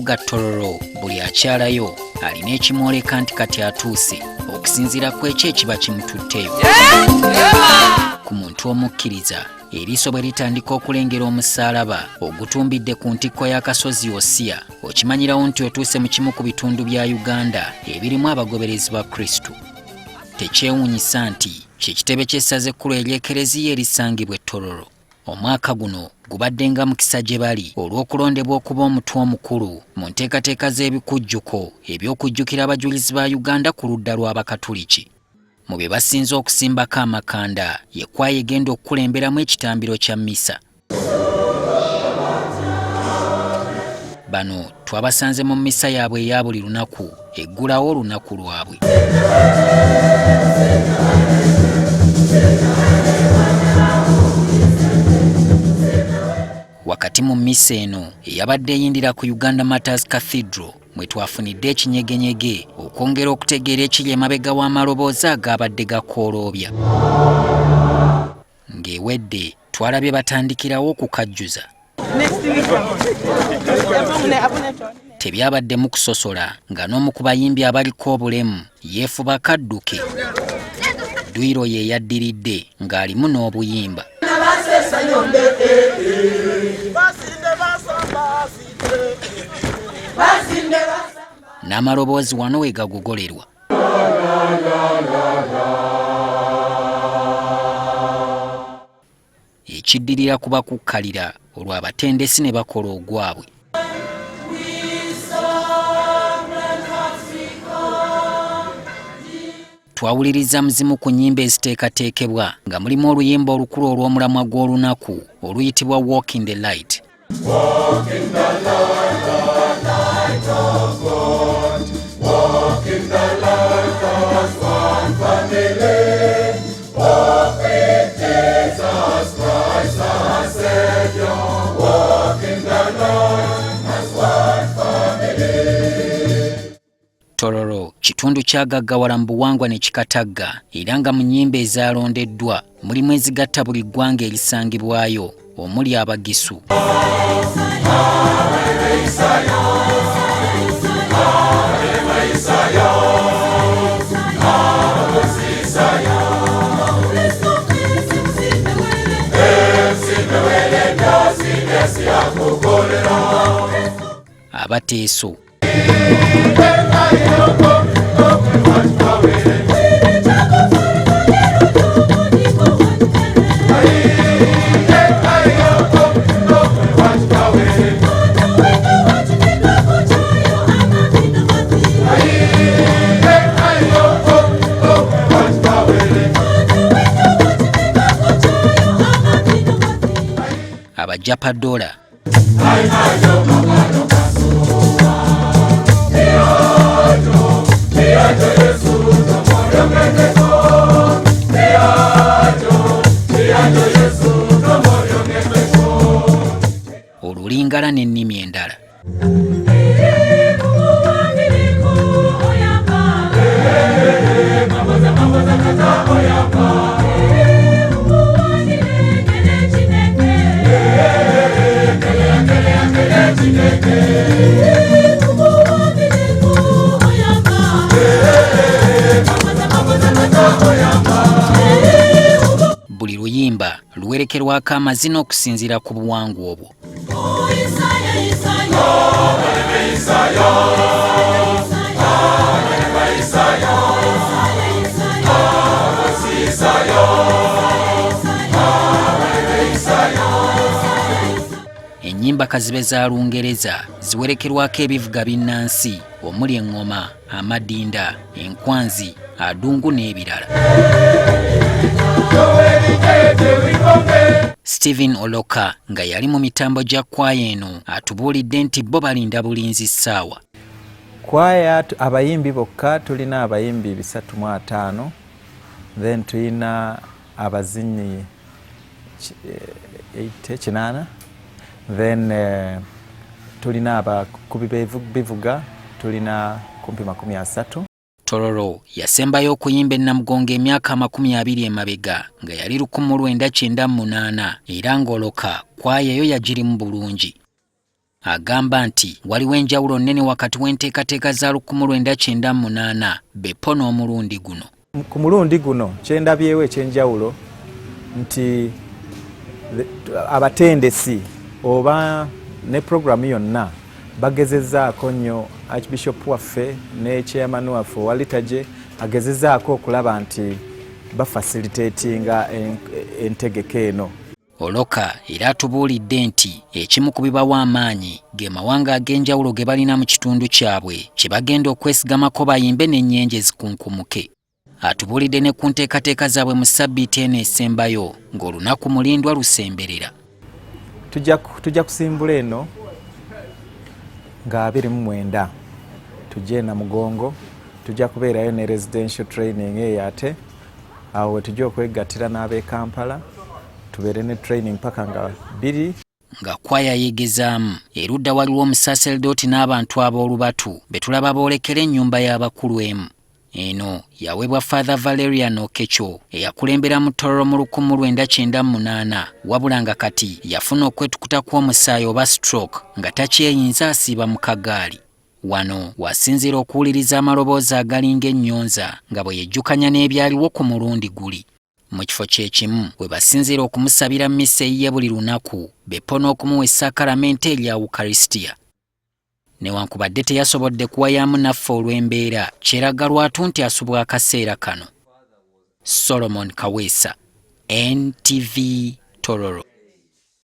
Ekibuga Tororo buli akyalayo alina ekimwoleka nti kati atuuse okusinziira ku ekyo ekiba kimututteyo. Ku muntu omukkiriza, eriiso bwe litandika okulengera omusaalaba ogutumbidde ku ntikko y'akasozi Osiya, okimanyirawo nti otuuse mu kimu ku bitundu bya Uganda ebirimu abagoberezi ba Kristo. Tekyewuunyisa nti kye kitebe ky'essaza ekkulu ery'Ekereziya erisangibwa e Tororo. Omwaka guno gubadde nga mukisa gye bali olw'okulondebwa okuba omutwe omukulu mu nteekateeka z'ebikujjuko eby'okujjukira abajulizi ba Uganda ku ludda lw'Abakatuliki. Mu bye basinze okusimbako amakanda ye kwaya egenda okukulemberamu ekitambiro kya mmisa. Bano twabasanze mu mmisa yaabwe eya buli lunaku eggulawo olunaku lwabwe. Wakati mu mmisa eno eyabadde eyindira ku Uganda Martyrs Cathedral mwe twafunidde ekinyegenyege okwongera okutegeera ekiri emabega w'amaloboozi agaabadde gakooloobya. Ng'ewedde twalabye batandikirawo okukajjuza. Tebyabaddemu kusosola nga n'omu ku bayimbi abaliko obulemu yeefuba kadduke. Dduyiro ye yaddiridde ng'alimu n'obuyimba. N'amaloboozi wano we gagogolerwa. Ekiddirira kuba kukkalira olwo abatendesi ne bakola ogwabwe. Twawuliriza mu zimu ku nnyimba eziteekateekebwa nga mulimu oluyimba olukulu olw'omulamwa gw'olunaku oluyitibwa Walk in the Light. Walk in the light, the light of God. Walk in the light as one family. Walk with Jesus Christ our Savior. Walk in the light as one family. Tororo kitundu kyagaggawala mu buwangwa ne kikatagga era nga mu nnyimba ezaalondeddwa mulimu ezigatta buli ggwanga erisangibwayo omuli Abagisu, Abateeso, Abajapadola, Olulingala n'ennimi endala. Buli luyimba luwerekerwako amazina okusinziira ku buwangwa obwo. Ennyimba kazibe za Lungereza ziwerekerwako ebivuga binnansi omuli eŋŋoma, amadinda, enkwanzi, adungu n'ebirala. Stephen Oloka nga yali mu mitambo gya kwaya eno atubuulidde nti bo balinda bulinzi ssaawa. Kwaya abayimbi bokka tulina abayimbi 350, then tulina abazinyi 8, then tulina abakubi bivuga tulina kumpi 30. Tororo yasembayo okuyimba e Namugongo emyaka 20 emabega nga yali 1998 era ng'Oloka kwaya eyo yagirimu bulungi. Agamba nti waliwo enjawulo nnene wakati w'enteekateeka za 1998 Beppo n'omulundi guno. Ku mulundi guno kyendabyewo ekyenjawulo nti abatendesi oba ne programu yonna bagezezaako nnyo. Archbishop waffe ne chairman waffe owa liturgy agezezaako okulaba nti bafacilitatinga entegeka eno. Oloka era atubuulidde nti ekimu ku bibawa amaanyi ge mawanga ag'enjawulo ge balina mu kitundu kyabwe kye bagenda okwesigamako bayimbe n'ennyenje zikunkumuke. Atubuulidde ne ku nteekateeka zaabwe mu ssabbiiti eno esembayo ng'olunaku mulindwa lusemberera. Tujja kusimbula eno nga 29, tujje Namugongo, tujja kubeerayo ne residential training eyo, ate awo wetujja okwegattira n'ab'e Kampala, tubeere ne training paka nga 2. Nga kwaya yeegezaamu, erudda waliwo omusaseredooti n'abantu ab'olubatu be tulaba boolekera ennyumba y'abakulu emu. Eno yaweebwa Father Valerian Okecho eyakulembera mu Tororo mu 1998, wabula nga kati yafuna okwetukuta kw'omusaayi oba stroke nga takyeyinza, asiiba mu kagaali. Wano wasinziira okuwuliriza amaloboozi agalinga ennyonza nga bwe yejjukanya n'ebyaliwo ku mulundi guli. Mu kifo kye kimu we basinziira okumusabira mmisa eyiye buli lunaku beppo n'okumuwa essakalamenti erya Ukarisitiya. Newankubadde teyasobodde kuwayaamu naffe olw'embeera, kyeraga lwatu nti asubwa akaseera kano. Solomon Kaweesa, NTV, Tororo.